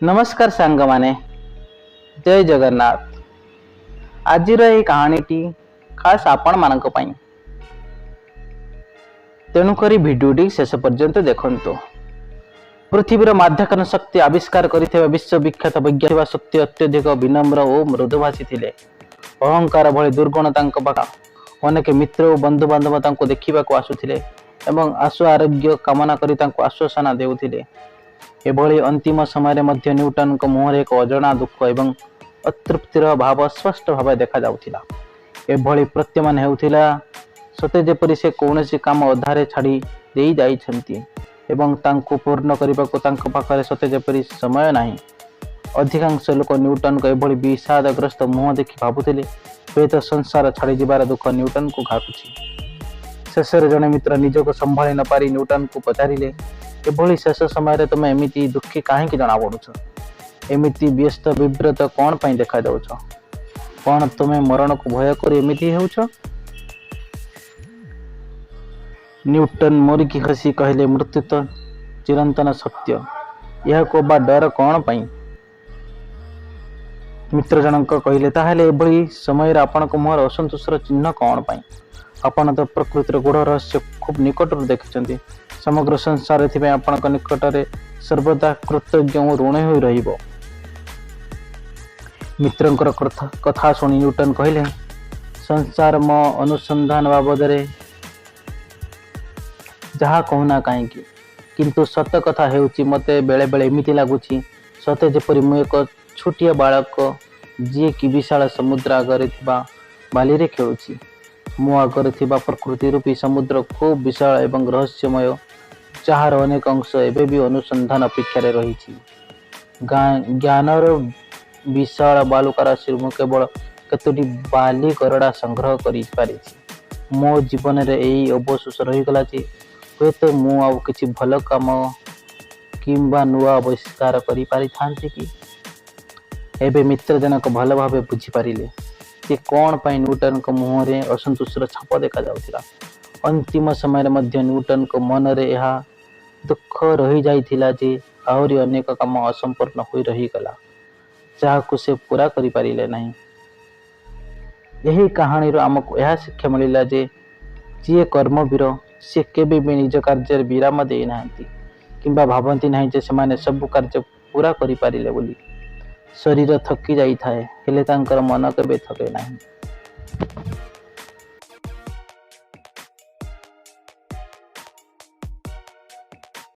ନମସ୍କାର ସାଙ୍ଗମାନେ, ଜୟ ଜଗନ୍ନାଥ। ଆଜିର ଏହି କାହାଣୀଟି ଖାସ୍ ଆପଣମାନଙ୍କ ପାଇଁ, ତେଣୁକରି ଭିଡ଼ିଓଟି ଶେଷ ପର୍ଯ୍ୟନ୍ତ ଦେଖନ୍ତୁ। ପୃଥିବୀର ମାଧ୍ୟାକର୍ଷଣ ଶକ୍ତି ଆବିଷ୍କାର କରିଥିବା ବିଶ୍ୱବିଖ୍ୟାତ ବୈଜ୍ଞାନିକ ସତ୍ୟ ଅତ୍ୟଧିକ ବିନମ୍ର ଓ ମୃଦୁଭାଷୀ ଥିଲେ। ଅହଙ୍କାର ଭଳି ଦୁର୍ଗୁଣ ତାଙ୍କ ପାଖ। ଅନେକ ମିତ୍ର ଓ ବନ୍ଧୁବାନ୍ଧବ ତାଙ୍କୁ ଦେଖିବାକୁ ଆସୁଥିଲେ ଏବଂ ଆଶୁ ଆରୋଗ୍ୟ କାମନା କରି ତାଙ୍କୁ ଆଶ୍ୱାସନା ଦେଉଥିଲେ। ଏଭଳି ଅନ୍ତିମ ସମୟରେ ମଧ୍ୟ ନ୍ୟୁଟନଙ୍କ ମୁହଁରେ ଏକ ଅଜଣା ଦୁଃଖ ଏବଂ ଅତୃପ୍ତିର ଭାବ ସ୍ପଷ୍ଟ ଭାବେ ଦେଖାଯାଉଥିଲା। ଏଭଳି ପ୍ରତୀୟମାନ ହେଉଥିଲା, ସତେ ଯେପରି ସେ କୌଣସି କାମ ଅଧାରେ ଛାଡ଼ି ଦେଇ ଯାଇଛନ୍ତି ଏବଂ ତାଙ୍କୁ ପୂର୍ଣ୍ଣ କରିବାକୁ ତାଙ୍କ ପାଖରେ ସତେ ଯେପରି ସମୟ ନାହିଁ। ଅଧିକାଂଶ ଲୋକ ନ୍ୟୁଟନଙ୍କ ଏଭଳି ବିଷାଦଗ୍ରସ୍ତ ମୁହଁ ଦେଖି ଭାବୁଥିଲେ, ହୁଏତ ସଂସାର ଛାଡ଼ିଯିବାର ଦୁଃଖ ନ୍ୟୁଟନଙ୍କୁ ଘାରୁଛି। ଶେଷରେ ଜଣେ ମିତ୍ର ନିଜକୁ ସମ୍ଭାଳି ନପାରି ନ୍ୟୁଟନଙ୍କୁ ପଚାରିଲେ, "ଏଭଳି ଶେଷ ସମୟରେ ତୁମେ ଏମିତି ଦୁଃଖୀ କାହିଁକି ଜଣାପଡ଼ୁଛ? ଏମିତି ବ୍ୟସ୍ତ ବିବ୍ରତ କ'ଣ ପାଇଁ ଦେଖାଯାଉଛ? କ'ଣ ତୁମେ ମରଣକୁ ଭୟ କରି ଏମିତି ହେଉଛ?" ନ୍ୟୁଟନ ମୁରୁକି ହସି କହିଲେ, "ମୃତ୍ୟୁ ତ ଚିରନ୍ତନ ସତ୍ୟ, ଏହାକୁ ଅବା ଡର କ'ଣ ପାଇଁ?" ମିତ୍ର ଜଣକ କହିଲେ, "ତାହେଲେ ଏଭଳି ସମୟରେ ଆପଣଙ୍କ ମୁହଁରେ ଅସନ୍ତୋଷର ଚିହ୍ନ କ'ଣ ପାଇଁ? ଆପଣ ତ ପ୍ରକୃତିର ଗୂଢ଼ ରହସ୍ୟ ଖୁବ୍ ନିକଟରୁ ଦେଖିଛନ୍ତି। ସମଗ୍ର ସଂସାର ଏଥିପାଇଁ ଆପଣଙ୍କ ନିକଟରେ ସର୍ବଦା କୃତଜ୍ଞ ଓ ଋଣୀ ହୋଇ ରହିବ।" ମିତ୍ରଙ୍କର କଥା ଶୁଣି ନ୍ୟୁଟନ କହିଲେ, "ସଂସାର ମୋ ଅନୁସନ୍ଧାନ ବାବଦରେ ଯାହା କହୁନା କାହିଁକି, କିନ୍ତୁ ସତ କଥା ହେଉଛି, ମୋତେ ବେଳେବେଳେ ଏମିତି ଲାଗୁଛି, ସତେ ଯେପରି ମୁଁ ଏକ ଛୋଟିଆ ବାଳକ, ଯିଏକି ବିଶାଳ ସମୁଦ୍ର ଆଗରେ ଥିବା ବାଲିରେ ଖେଳୁଛି। ମୋ ଆଗରେ ଥିବା ପ୍ରକୃତି ରୂପୀ ସମୁଦ୍ର ଖୁବ୍ ବିଶାଳ ଏବଂ ରହସ୍ୟମୟ, ଯାହାର ଅନେକ ଅଂଶ ଏବେ ବି ଅନୁସନ୍ଧାନ ଅପେକ୍ଷାରେ ରହିଛି। ଜ୍ଞାନର ବିଶାଳ ବାଲୁକାରାଶିରୁ ମୁଁ କେବଳ କେତୋଟି ବାଲି ଗରଡ଼ା ସଂଗ୍ରହ କରିପାରିଛି। ମୋ ଜୀବନରେ ଏଇ ଅବଶୋଷ ରହିଗଲା ଯେ ହୁଏତ ମୁଁ ଆଉ କିଛି ଭଲ କାମ କିମ୍ବା ନୂଆ ଆବିଷ୍କାର କରିପାରିଥାନ୍ତି କି?" ଏବେ ମିତ୍ର ଜଣକ ଭଲ ଭାବେ ବୁଝିପାରିଲେ ଯେ କ'ଣ ପାଇଁ ନ୍ୟୁଟନଙ୍କ ମୁହଁରେ ଅସନ୍ତୋଷର ଛାପ ଦେଖାଯାଉଥିଲା। ଅନ୍ତିମ ସମୟରେ ମଧ୍ୟ ନ୍ୟୁଟନଙ୍କ ମନରେ ଏହା ଦୁଃଖ ରହିଯାଇଥିଲା ଯେ ଆହୁରି ଅନେକ କାମ ଅସମ୍ପୂର୍ଣ୍ଣ ହୋଇ ରହିଗଲା, ଯାହାକୁ ସେ ପୂରା କରିପାରିଲେ ନାହିଁ। ଏହି କାହାଣୀରୁ ଆମକୁ ଏହା ଶିକ୍ଷା ମିଳିଲା ଯେ ଯିଏ କର୍ମବୀର, ସେ କେବେ ବି ନିଜ କାର୍ଯ୍ୟରେ ବିରାମ ଦେଇନାହାନ୍ତି କିମ୍ବା ଭାବନ୍ତି ନାହିଁ ଯେ ସେମାନେ ସବୁ କାର୍ଯ୍ୟ ପୂରା କରିପାରିଲେ ବୋଲି। ଶରୀର ଥକି ଯାଇଥାଏ, ହେଲେ ତାଙ୍କର ମନ କେବେ ଥକେ ନାହିଁ।